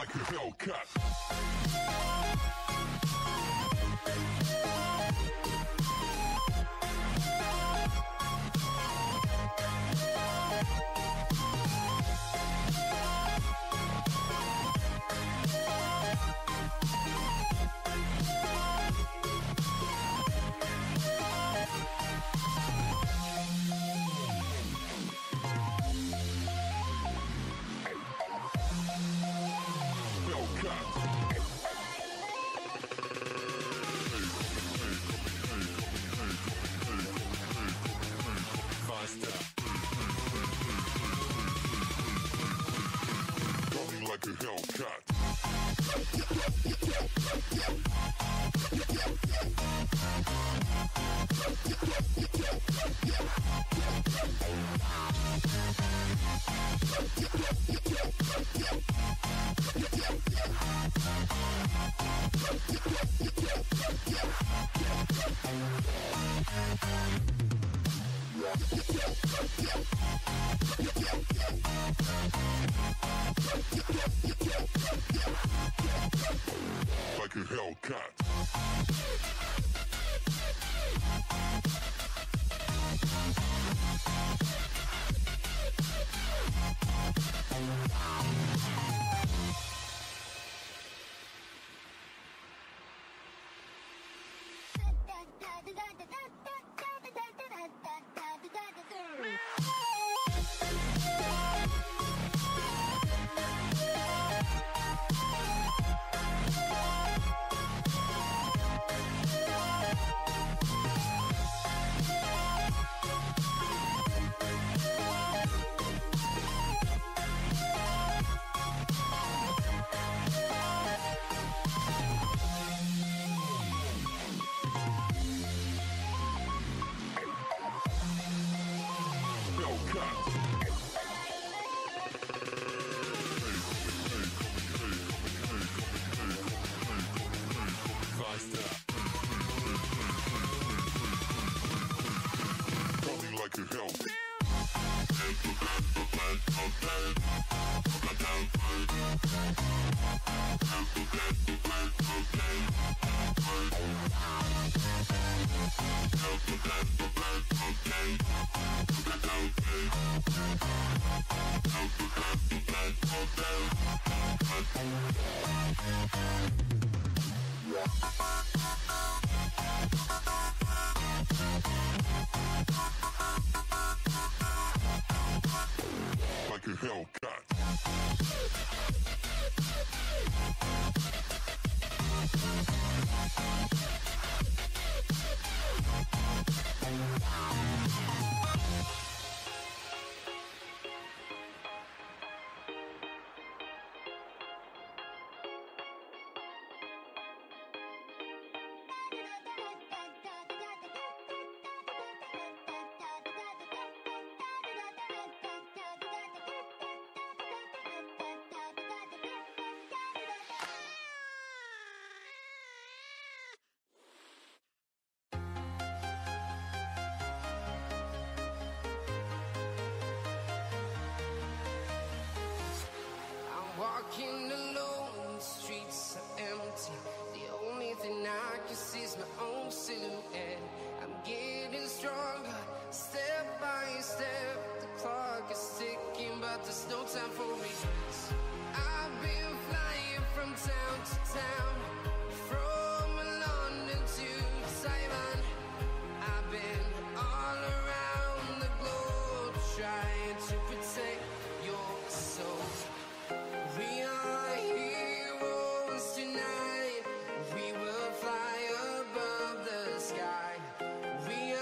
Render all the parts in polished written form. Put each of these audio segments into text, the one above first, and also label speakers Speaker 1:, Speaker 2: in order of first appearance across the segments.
Speaker 1: Like a Hellcat. Like a Hellcat. Like a Hellcat. Like a hell. Like a Hellcat.
Speaker 2: I'm walking alone, the streets are empty. The only thing I can see is my own silhouette. I'm getting stronger, step by step. The clock is ticking, but there's no time for regrets. I've been flying from town to town, from London to Taiwan. I've been all around the globe trying to protect your soul. We are heroes tonight. We will fly above the sky. We.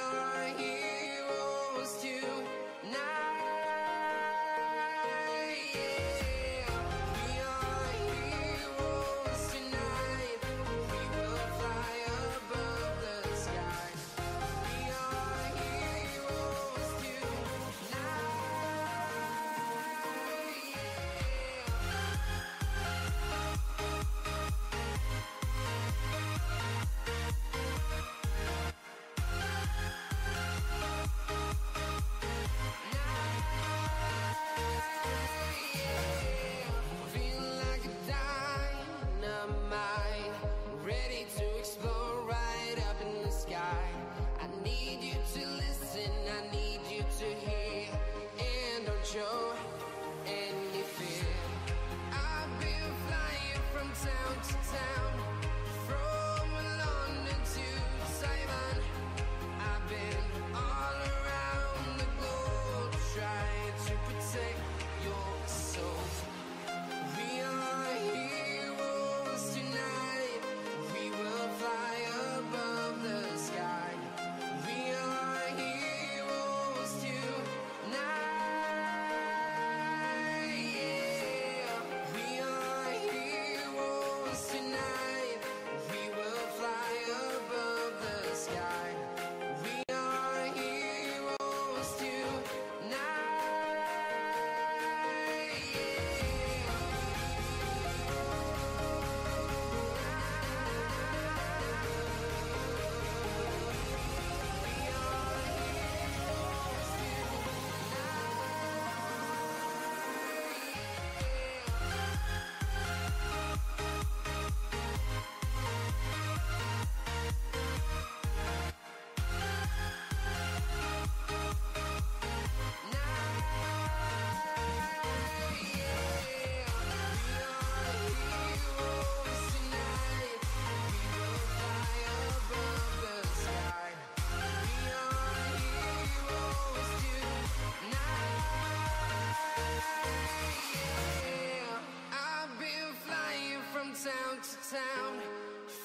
Speaker 2: to town,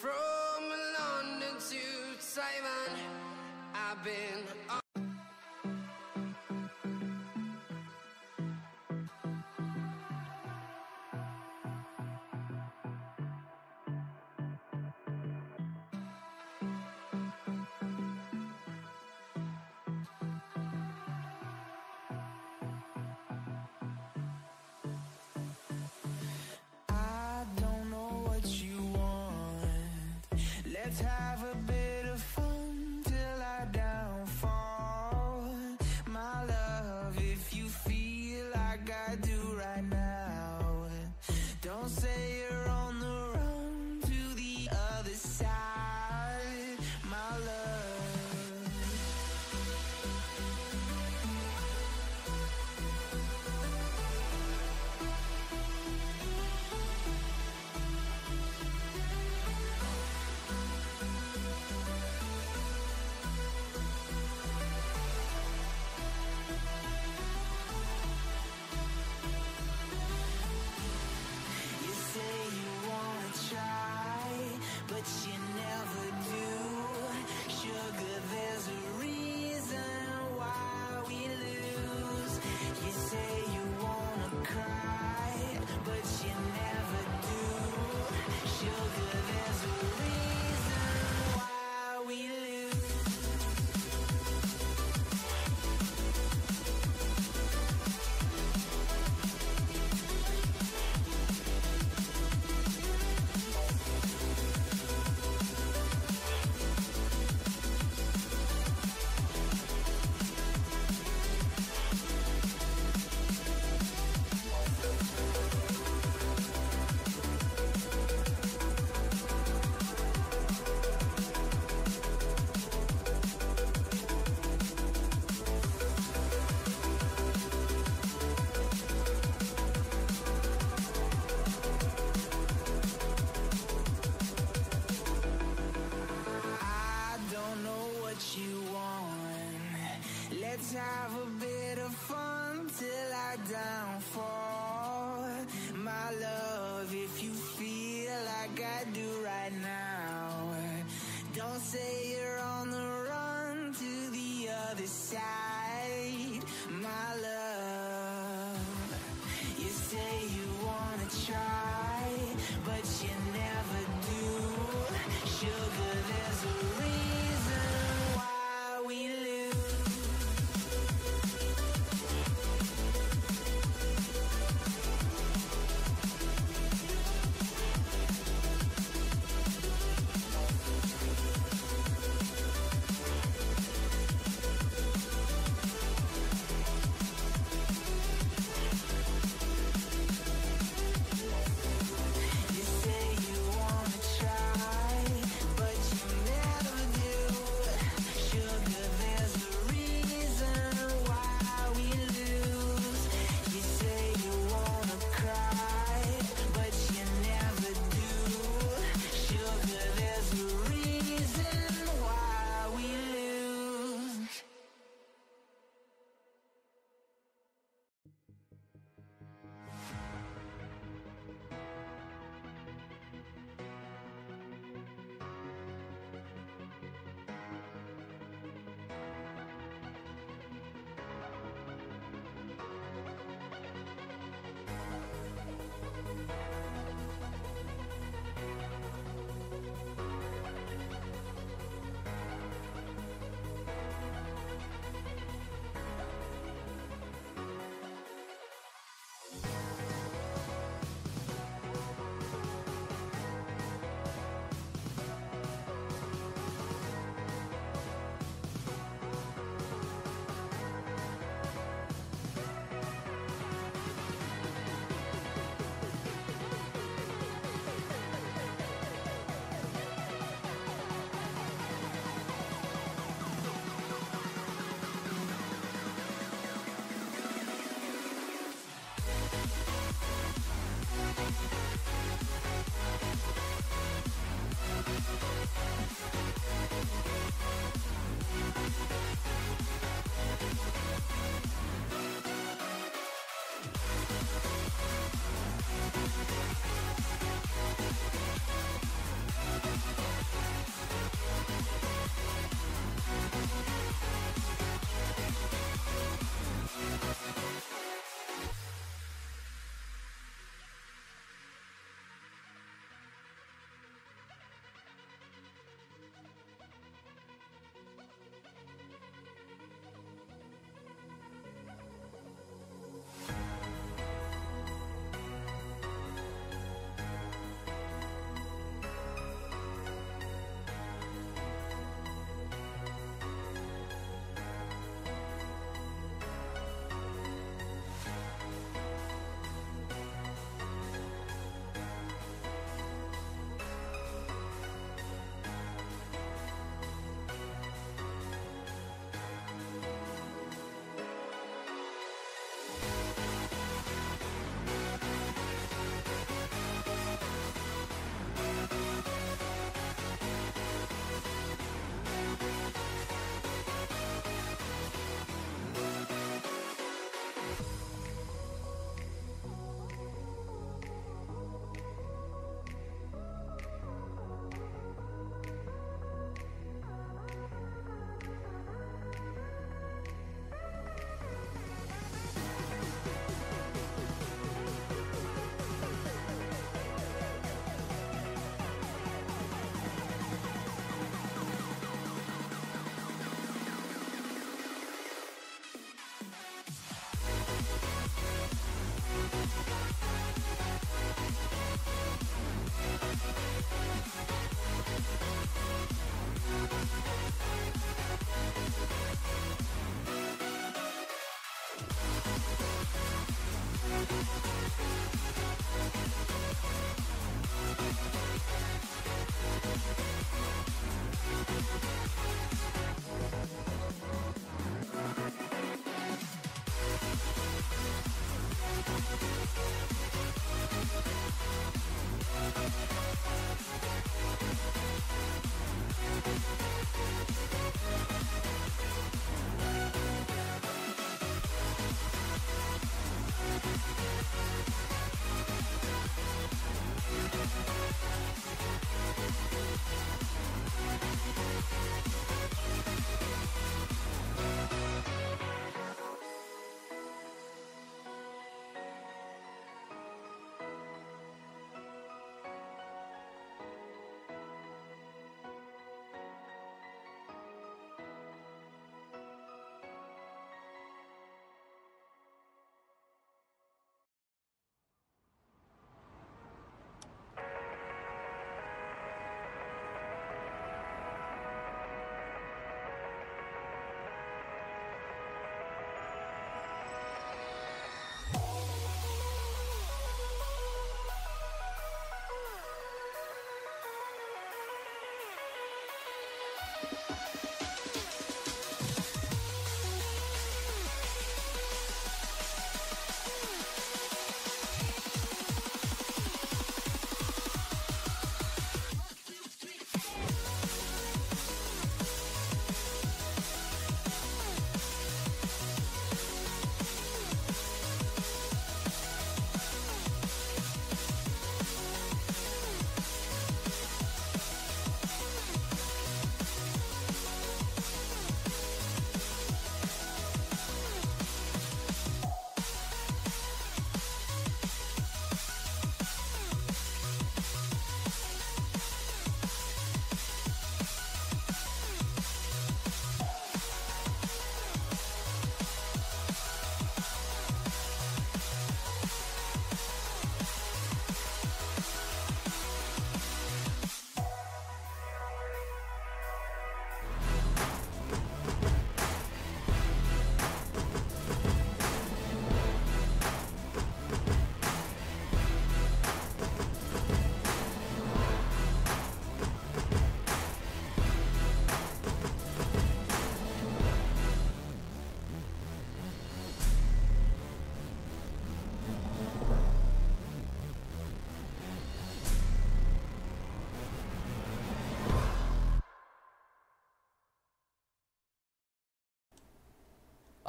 Speaker 2: from London to Taiwan. I've been
Speaker 3: I don't know what you want. Let's have a bit of fun till I downfall. My love, if you feel like I do right now, don't say you're on the run to the other side, my love. You say you wanna try, but you never do. Sugar, there's a reason why we lose. You say you wanna cry, but you never do. Sugar, there's a reason why we lose. I don't know what you want. Let's have a bit of fun till I downfall. My love, if you feel like I do right now, don't say you're on the run to the other side, my love. You say you wanna try, but you never do. Sugar, there's a reason why we lose. You say you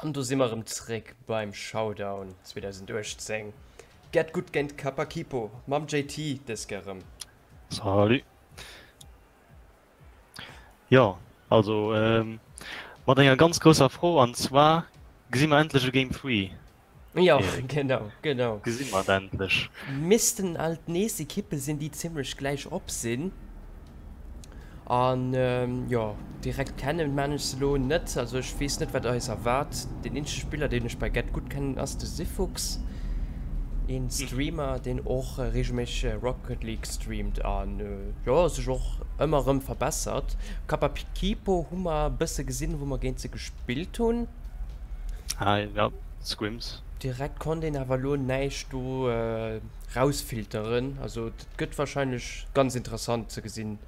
Speaker 4: An do si mer erëm zréck beim Showdown 2018. Get Good géint Kapakipo mam JT dës Kéier erëm.
Speaker 5: Salut. Jo, also mat enger ganz grousser Fro, an zwar, Gesi mer endlech e Game 3?
Speaker 4: Jo, genau, genau.
Speaker 5: Gesi mer et endlech?
Speaker 4: Missten alt nees Ekippe sinn, déi zimmlech gläich op sinn. An jo, direkt kennen maan ech se lo net. Also ech weess net wat eis erwaart. Deen eenzege Spiller deen ech bei Get Good kennen ass de Sifuchs, een Streamer deen och regelméisseg Rocket League streamt an jo sech och ëmmer erëm verbessert. Kapakipo hu mer e bësse gesinn wou mer géint se gespillt hunn.
Speaker 5: Ah ja, Scrims.
Speaker 4: Direkt konnt een awer lo näischt do rausfilteren. Also et gëtt wahrscheinlech ganz interessant ze gesinn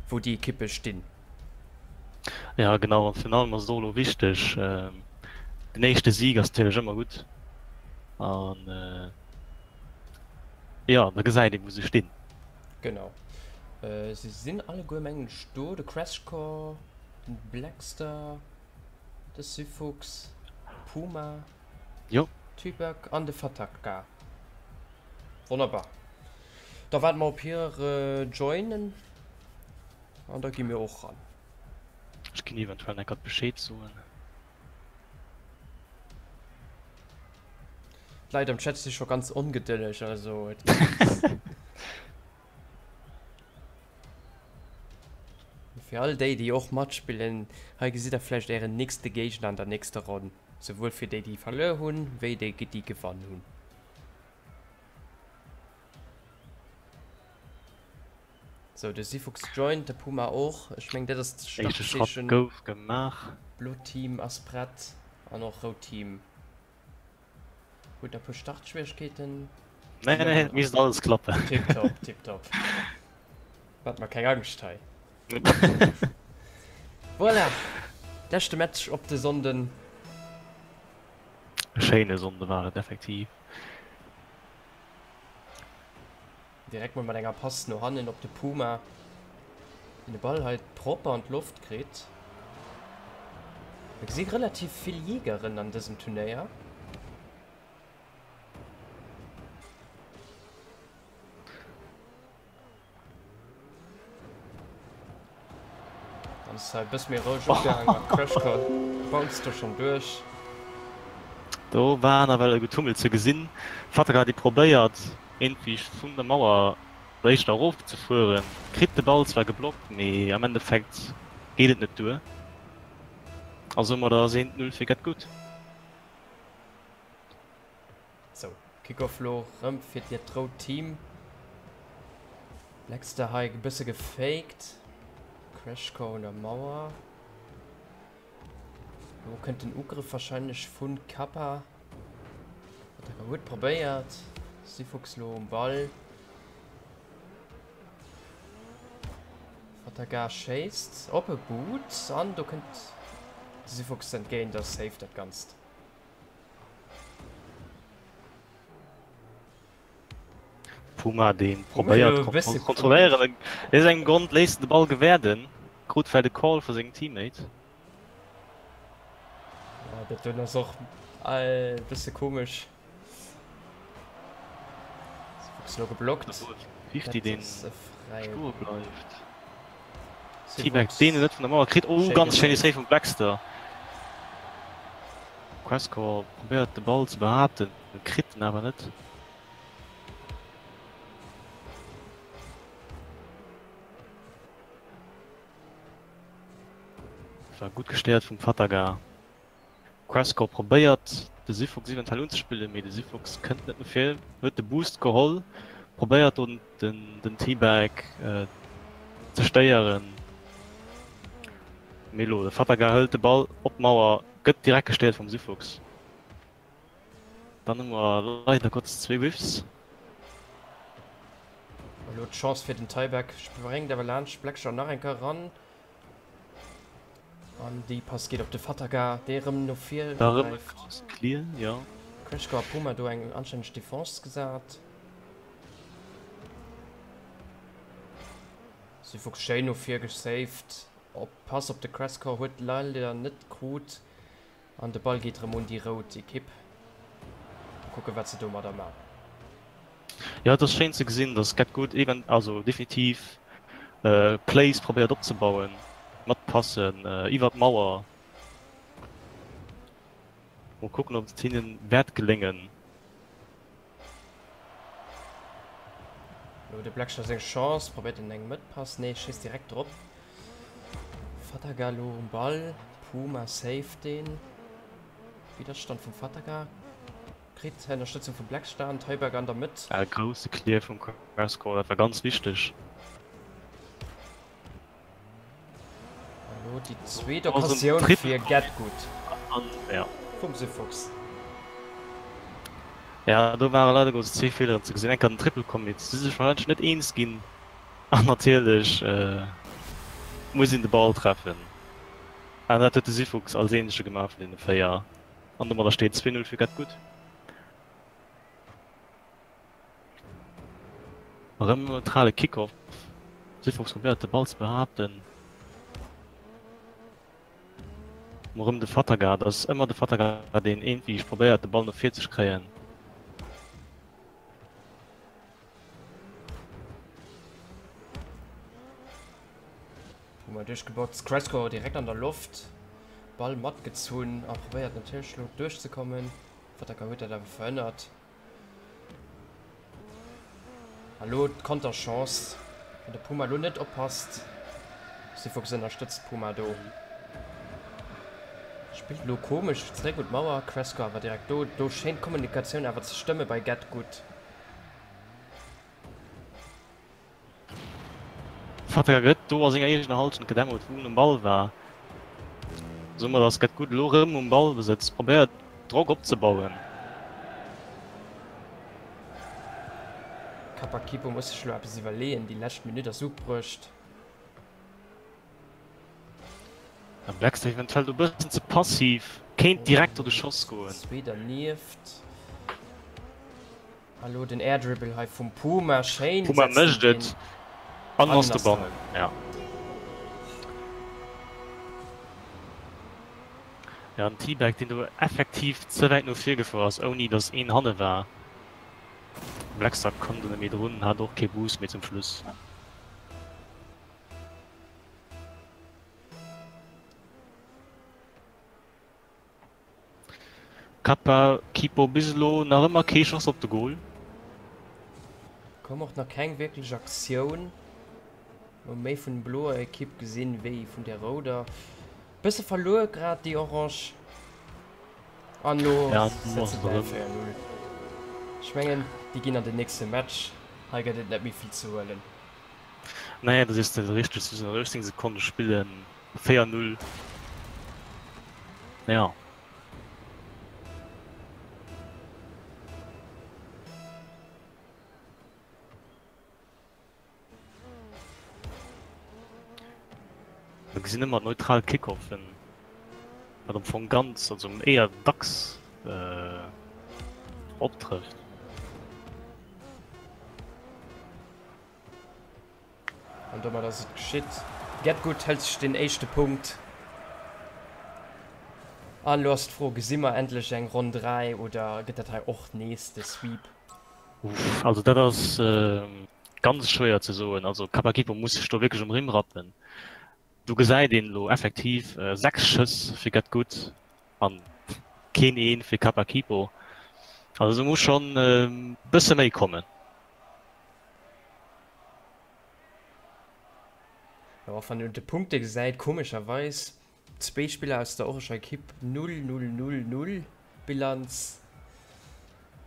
Speaker 4: wou déi Ekippe stinn.
Speaker 5: Ja genau, an virun allem ass et och elo wichteg, den éischte Sieg ass natierlech ëmmer gutt an jo da gesäit ee wou se stinn.
Speaker 4: Genau, se sinn alleguer mengen ech do, de Crashcore, den Blackstar, de Syfuchs, Puma,
Speaker 5: Jo.
Speaker 4: Tupac an de Fataka. Wonnerbar. Da waarde mer op hir Joinen an da gi mir och ran.
Speaker 5: Ech ginn eventuell nach grad Bescheed soen.
Speaker 4: D'Leit am Chat si scho ganz ongedëlleg, also et geet. Fir all déi, déi och matspillen, hei gesitt der vläicht ären nächste Géigner an der nächster Ronn. Souwuel fir déi, déi verluer hunn, wéi déi, déi gewann hunn. Sou, de Sifuchs joint, de Puma och. Ech meng, dat ass
Speaker 5: Éischte Schratt
Speaker 4: d'Startzeechen.
Speaker 5: gouf gemaach.
Speaker 4: Blot Team ass prett an och rout Team huet nach e puer Startschwieregkeeten.
Speaker 5: Nee, nee, et misst alles klappen.
Speaker 4: Tiptop, tiptop. Maacht mer keng Angscht hei. Voilà, leschte Match op de Sonnden.
Speaker 5: E schéine Sonnde war et effektiv.
Speaker 4: Direkt mol mat enger Pass no hannen op de Puma, deen de Ball hei propper an d'Loft kritt. Mir gesi relativ vill Jägeren an dësem Turnéier. Dann ass hei e bësse méi roueg ugaangen a Crashcore bounced do schonn duerch.
Speaker 5: Do war nawell e Getummel ze gesinn. Fatra déi probéiert iergendwéi vun der Mauer éischter erof ze fueren, kritt de Ball zwar geblockt, mee am Endeffekt geet et net duer a soumadder ass 1, 0 fir Get Good.
Speaker 4: Sou, Kickoff lo rëm fir dat rout Team. Blackstar hei e bësse gefaked. Crashcore un der Mauer. Lo kënnt den Ugrëff wahrscheinlech vun Kappa. Hat awer gutt probéiert. Sifox lo um Ball. Fataga schéisst op e Boot an do kënnt de Sifox entgéint a saved dat Ganzt.
Speaker 5: Puma deen probéiert kontrolléieren aus engem Grond léisst en de Ball gewäerden, krut vläit e Call vu sengem Teammate.
Speaker 4: Ja, dat doen ass och e bësse komesch. Fuchs lo geblockt.
Speaker 5: 50 deen stoe bleift. T-Bag deen en net vun der Mauer kritt. Oh ganz schéine Save vum Blackstar. Questcore probéiert de Ball ze behaapten, kritt en awer net. War gutt gestéiert vum Fataga. Questcore probéiert de Sifox eventuell unzespillen, mee de Sifox kënnt net no vir, huet de Boost geholl, probéiert do den T-Bag ze stéieren, mee elo de Fataga hëlt de Ball op d'Mauer, gëtt direkt gestéiert vum Sifox. Dann hu mer leider Gottes zwee Whiffs.
Speaker 4: Elo d'Chance fir den T-Bag, spréngt awer laanscht Blackshaw nach eng Kéier eran. An déi Pass geet op de Fataga, dee rëm no vir
Speaker 5: Da rëm e grousse Clear, jo.
Speaker 4: Crashcore a Puma do eng anstänneg Defense gesat. Syfox schéin no vir gesaved. Op Pass op de Crashcore huet leider net krut. An de Ball geet rëm un déi rout Ekipp. Mol kucken, wat se domadder man.
Speaker 5: Jo, et ass schéin ze gesinn, dass Get Good even, also definitiv Plays probéiert opzebauen, mat Passen iwwer d'Mauer. Mol kucken, ob et hinnen wäert geléngen.
Speaker 4: Lo de Blackshaw seng Chance, probéiert en eng Mëttpass, nee schéisst direkt drop. Fataga lo um Ball, Puma saved deen Widderstand vum Fataga, kritt Ënnerstëtzung vum Blackstar an Teuberg an der Mëtt.
Speaker 5: E grousse Clear vum Carrasco, dat war ganz wichteg.
Speaker 4: Elo déi zweet Occasioun fir Getgood vum Syfox.
Speaker 5: Ja, do ware leider Gottes zwee Feeleren ze gesinn. Eng Kéier den Triple Commit, si sech warscheinlech net eens ginn an natierlech muss een de Ball treffen. An dat huet de Syfox als eenzege gemaach vun deene 4 an domadder steet 2, 0 fir Getgood. Erëm e neutrale Kickoff. Syfox probéiert de Ball ze behaapten. Mo erëm de Fataga. Et ass ëmmer de Fataga deen iergendwéi probéiert de Ball no vir ze kréien.
Speaker 4: Puma duerchgeboxt, Cresco direkt an der Loft, Ball matgezunn a probéiert natierlech elo duerchzekommen. Fataga huet dat awer verhënnert. A lo d'Konterchance, wann de Puma lo net oppasst. Sifox ënnerstëtzt d'Puma do. Spillt lo komesch zeréck un d'Mauer, Cresco awer direkt do. Do schéint d'Kommunikatioun awer ze stëmme bei Getgood.
Speaker 5: Fatega gëtt do a senger eegener Hallschent gedämmelt, wou en um Ball war. Soumat ass Getgood elo rëm um Ballbesëtz, probéiert Drock opzebauen.
Speaker 4: Kapakipo muss sech elo eppes iwwerleeën, déi lescht Minutt ass ugbruecht.
Speaker 5: A Blackstone eventuell do bëssen ze passiv, kéint direkt do de Schoss goen.
Speaker 4: Zwee dernieft. A lo den Air Dribble hei vum Puma, schéin
Speaker 5: Puma
Speaker 4: setzt
Speaker 5: mécht
Speaker 4: en
Speaker 5: et
Speaker 4: deen
Speaker 5: an
Speaker 4: an
Speaker 5: ass
Speaker 4: ass
Speaker 5: dobannen,
Speaker 4: dran.
Speaker 5: ja. Ja, den T-Bag, deen do effektiv ze wäit no vir gefuer ass, ouni datt een hanne war. Blackstar koum do net méi drun, hat och kee Boost méi zum Schluss. Kappa Kipo bis elo nach ëmmer kee Schoss op de Goal.
Speaker 4: Koum och nach keng wierklech Aktioun. Hu méi vun bloer Ekipp gesinn wéi vun der rouder. Bësse verluer grad déi orange. An elo
Speaker 5: Ja,
Speaker 4: setzen se 4 0. Ech mengen déi ginn an den nächste Match. Hei gëtt et net méi vill ze huelen.
Speaker 5: Nee, dat sees de richteg. Si sinn an 18 Sekonne spillen 4 0. Ja. Mir gesinn ëmmer neutral Kickoffen, wat am Fong ganz, also éier dacks optrëfft.
Speaker 4: An domat ass et geschitt. Getgood hëlt sech den éischte Punkt. An elo ass d'Fro, gesi mer endlech eng Ronn 3 oder gëtt dat hei och nees de Sweep?
Speaker 5: Uff, also dat ass ganz schwéier ze soen. Also Kapakipo muss sech do wierklech um Rimm rappen. Do gesäit een elo effektiv 6 Schëss fir Getgood an keen een fir Kapakipo. Also do muss schonn e bësse méi kommen.
Speaker 4: Jo, och wann een de Punkte gesäit, komescherweis zwéi Spiller aus der orescher Ekipp 0, 0, 0, 0 Bilanz.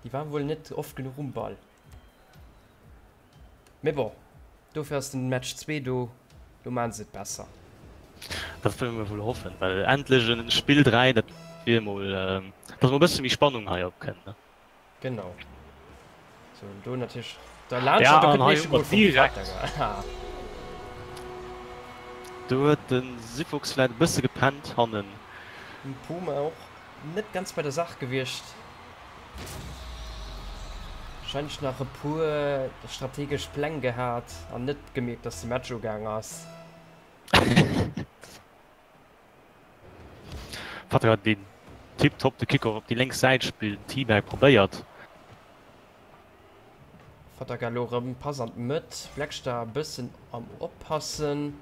Speaker 4: Déi waren wuel net oft genuch um Ball. Mee bon, dofir ass den Match 2 do, do maan se et besser.
Speaker 5: Dat wëlle mer wuel hoffen, well endlech en Spill 3, dat wier mol, dass mol e bësse méi Spannung hei opkënnt, ne?
Speaker 4: Genau. So, und do natierlech der Lanscher,
Speaker 5: Ja,
Speaker 4: do
Speaker 5: an
Speaker 4: kënnt
Speaker 5: hei
Speaker 4: den éischte
Speaker 5: hu mer
Speaker 4: Goal vum
Speaker 5: direkt.
Speaker 4: Freitag.
Speaker 5: Do huet de Sifox vläit e bësse gepennt hannen.
Speaker 4: Den Puma och net ganz bei der Saach gewiescht. Wahrscheinlech nach e puer strategesch Pläng gehat an net gemierkt, dass de Match ugaang ass.
Speaker 5: Fadera deen tiptop de Kickoff op déi lénks Säit spillt, T-Bag probéiert.
Speaker 4: Fataga lo rëm Pass an d'Mëtt, Blackstar e bëssen am oppassen,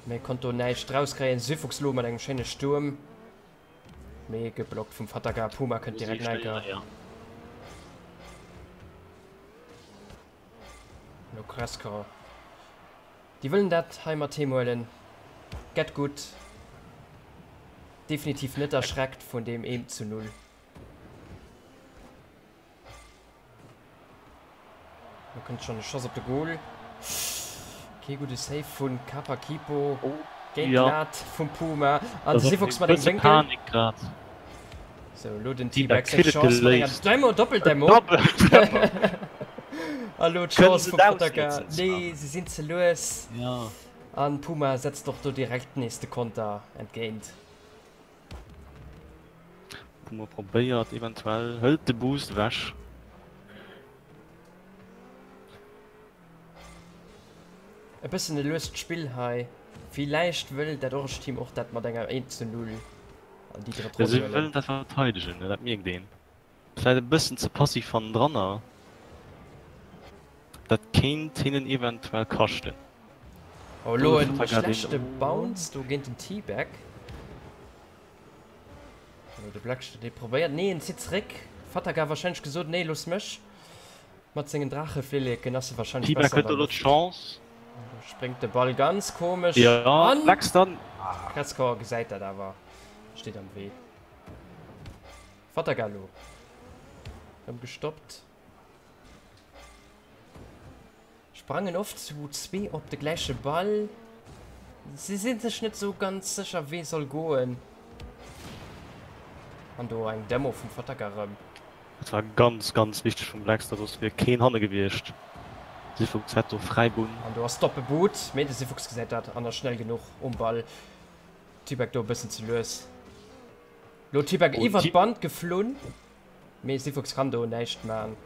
Speaker 4: mee konnt do näischt draus kréien. Syfux lo mat engem schéine Stuerm, mee geblockt vum Fataga. Puma kënnt direkt enker. Lo Kreska. Déi wëllen dat hei mat heem huelen. Get Good definitiv net erschreckt vun deem 1 zu 0. Lo kënnt schonn e Schoss op de Goal. Kee gudde Save vun Kapakipo géint d'Lat vum Puma. An de Sivox mat engem Wénkel. Sou, elo den T-Bag seng Chance mat enger Demo, Doppeldemo. A lo d'Chance vum Potaka. Nee, se sinn ze lues. An Puma setzt och do direkt nees de Konter entgéint.
Speaker 5: Puma probéiert eventuell, hëlt de Boost ewech.
Speaker 4: E bëssen e luest Spill hei. Villäicht wëll dat orange Team och dat mat enger 1 zu 0 an déi drëtt
Speaker 5: Ja,
Speaker 4: Ronn
Speaker 5: si
Speaker 4: huelen.
Speaker 5: wëllen dat verteidegen, ne, dat mierkt een. Vläit e bëssen ze passiv hannendranner. Dat kéint hinnen eventuell kaschten.
Speaker 4: Oh, elo e schlechte Bounce do géint den T-Bag. Elo de Blackster, dee probéiert, nee, en zitt zeréck. Fataga warscheinlech gesot, nee, looss mech. Mat sengen Draacheflilleken ass e warscheinlech
Speaker 5: T-Bag
Speaker 4: besser an
Speaker 5: huet
Speaker 4: der
Speaker 5: elo
Speaker 4: Loft.
Speaker 5: d'Chance.
Speaker 4: Do spréngt de Ball ganz komesch
Speaker 5: Ja,
Speaker 4: an.
Speaker 5: Blackster.
Speaker 4: Kretzkor gesäit dat awer, steet am Wee. Fataga elo erëm gestoppt. Sprangen oft zu zwee op de gläiche Ball. Si si sech net sou ganz sécher wee soll goen. An do eng Demo vum Fataka erëm.
Speaker 5: Dat war ganz ganz wichteg vum Blackstar, soss wier keen hanne gewiescht. Sifuchs hätt do fräi Bunn.
Speaker 4: An do ass d'Oppe Boot, mee de Sifuchs gesäit dat an ass schnell genuch um Ball. Tibek do e bëssen ze lues. Lo Tibek iwwer d'Band geflunn. Mee Sifox kann do näischt man.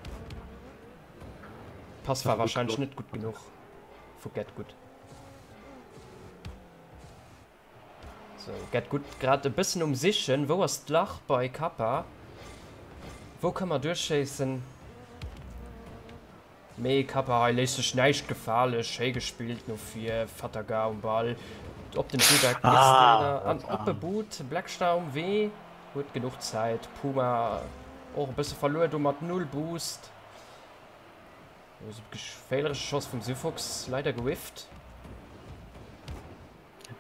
Speaker 4: Pass war wahrscheinlech net gutt genuch vu Get Good. So, Get Good grad e bëssen um sichen. Wou ass d'Lach bei Kappa? Wou ka mer duerchschéissen? Mee Kappa hei léisst sech näischt gefale. Schéi gespillt no vir. Fataga um Ball. Op den T-Bag an op e Boot. Blackstar um Wee. Huet genuch Zäit. Puma och e bësse verluer do mat 0 Boost. Geféierleche Schoss vum Syfox, leider gewifft.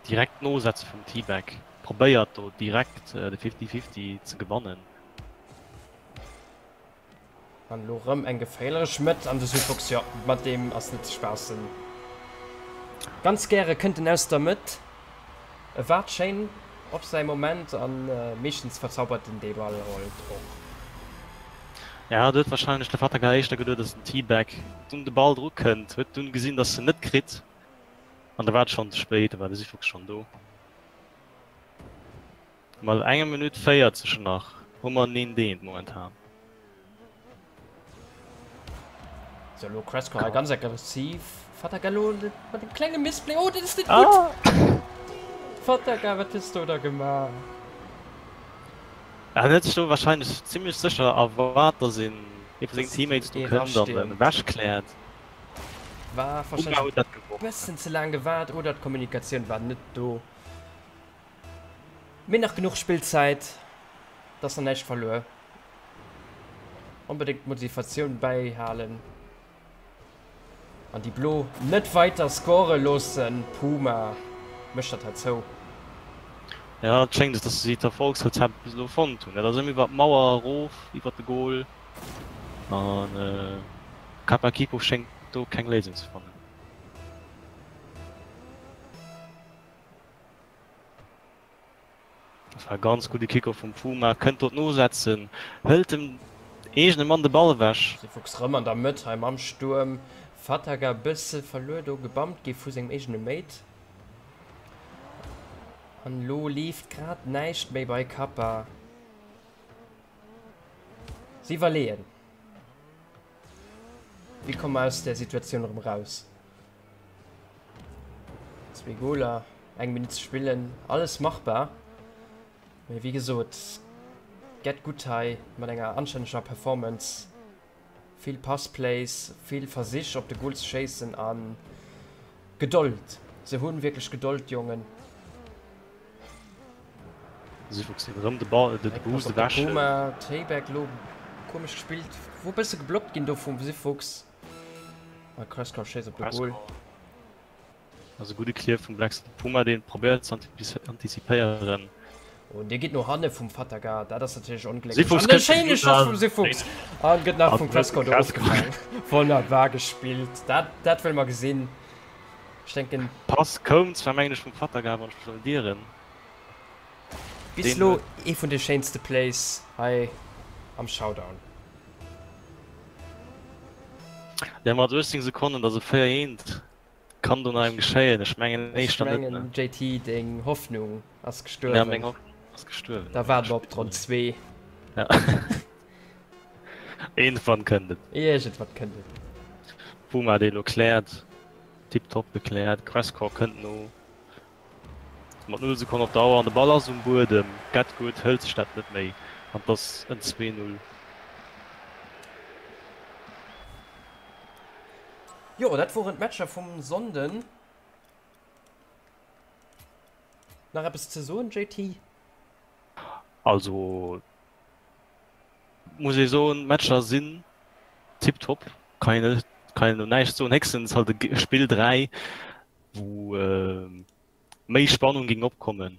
Speaker 5: Direkt nosetze vum T-Bag. Probéiert do direkt de Fifty-Fifty ze gewannen.
Speaker 4: An elo rëm eng geféierlech Mëtt an de Syfox, jo mat deem ass net ze spaassen. Ganz gäre kënnt en aus der Mëtt, e waart schéin op säi Moment an meeschtens verzaubert en dee Ball halt och.
Speaker 5: Ja, do huet wahrscheinlech de Fataga éischter geduet, dass den T-Bag un de Ball dru kënnt, huet dunn gesinn, dass en net kritt an da war et schonn ze spéit, da war de Syfox schonn do. Mat enger Minutt 40 nach hu mer en eent momentan.
Speaker 4: Sou, elo Cresco hei ganz aggressiv. Fataga elo mat engem klenge Missplay. Oh, dat ass net gutt! Fataga, wat hues du da gemaach?
Speaker 5: En huet sech do warscheinlech zimmlech sécher erwaart, dass een ee vu sengen Teammates do kënnt an en ewechkläert.
Speaker 4: War warscheinlech e bëssen ze laang gewaart oder d'Kommunikatioun war net do. Mee nach genuch Spillzäit, et ass nach näischt verluer. Onbedéngt d'Motivatioun bäihalen an déi Blo net weiter score loossen. Puma mécht dat hei zou.
Speaker 5: Jo, et schéngt et, dass si d'Erfolgsrezept bis elo fonnt hunn. Dat ass ëmmer iwwer d'Mauer erof, iwwer de Gol an Kapa Kipo schéngt do keng Léisung ze fannen. Dat war e ganz gudde Kickoff vum Puma, kënnt do d'Nosetzen, hëlt dem eegene Mann de Ball ewech.
Speaker 4: Sifox rëm an der Mëtt hei mam Stuerm. Fataga bësse verluer do, gebampt gi vu sengem eegene Mate. An elo leeft grad näischt méi bei Kappa. Si iwwerleeën. Wéi komme mer aus där Situatioun erëm raus? Zwee Goler, eng Minutt ze spillen, alles machbar. Mee wéi gesot, Get Good hei mat enger anstänneger Performance, vill Passplays, vill Versich op de Goal ze schéissen a Gedold. Se hunn wierklech Gedold, d'Jongen.
Speaker 5: Sifox deen erëm de Ball, de Boost ewech hëlt.
Speaker 4: Puma, Tayback lo komesch gespillt, wou bësse geblockt ginn do vum Sifox. A Crescor schéisst op de Goal.
Speaker 5: Ass e gudde Clear vum Black Steel Puma, deen probéiert ze antizipéieren.
Speaker 4: Oh, dee geet no hanne vum Fataga, dat ass natierlech onglécklech. An e schéine Schoss vum Sifox an gëtt nach vum Crescor do ofgefaangen. Wonnerbar gespillt, dat, dat wëlle mer gesinn. Ech denken.
Speaker 5: Pass koum zwar mengen ech vum Fataga, wann ech mech net ieren.
Speaker 4: Bis elo ee vun de schéinste Plays hei am Showdown.
Speaker 5: Jo mat 18 Sekonnen, dat ass e 4 eent. Kann do nach engem geschéien? Ech mengen
Speaker 4: éischter net. Ech mengen JT deng Hoffnung ass gestuerwen.
Speaker 5: Ja meng Hoffnung ass gestuerwen.
Speaker 4: Da waarde mer op d'Ronn 2.
Speaker 5: Ja. Iergendwann kënnt et.
Speaker 4: Iergendwann kënnt et.
Speaker 5: Puma dee lo kläert. Tiptop gekläert. Crestcore kënnt no. Mat 0 Sekonnen op der Auer an de Ball ass um Buedem. Get Good hëlt sech dat net méi an et ass en 2, 0.
Speaker 4: Jo, dat woren d'Matcher vum Sonnden. Nach eppes ze soen, JT?
Speaker 5: Also muss ee soen, d'Matcher sinn tiptop, kann een net, kann een elo näischt soen. Héchstens halt e Spill 3, wou méi Spannung géing opkommen.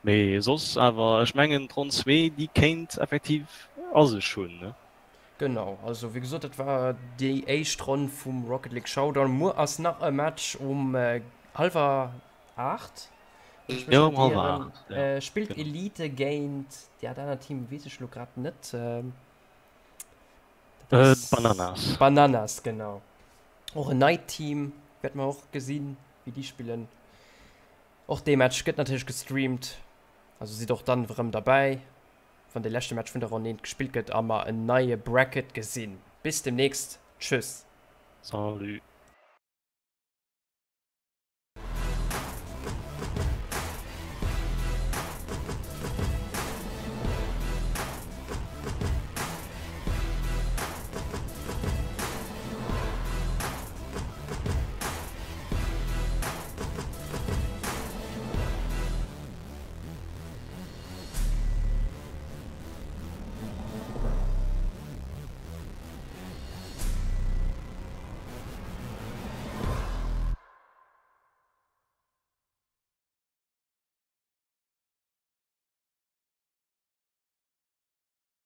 Speaker 5: Mee soss awer, ech mengen d'Ronn 2, déi kéint effektiv a sech hunn, ne?
Speaker 4: Genau, also wéi gesot, dat war déi éischt Ronn vum Rocket League Showdown. Muer ass nach e Match um hallwer 8, wann ech mech
Speaker 5: Jo, um
Speaker 4: net
Speaker 5: hallwer
Speaker 4: ieren.
Speaker 5: 8, ja,
Speaker 4: Spillt
Speaker 5: genau.
Speaker 4: Elite géint, ja, dat anert Team weess ech elo grad net. Dat ass.
Speaker 5: D'Bananas.
Speaker 4: D'Bananas, genau. Och en neit Team, wäerte mer och gesinn, wéi déi spillen. Och dee Match gëtt natierlech gestreamt, also sidd och dann erëm derbäi. Wann de leschte Match vun der Ronn 1 gespillt gëtt a mer en neie Bracket gesinn. Bis demnächst, tschüss.
Speaker 5: Salut.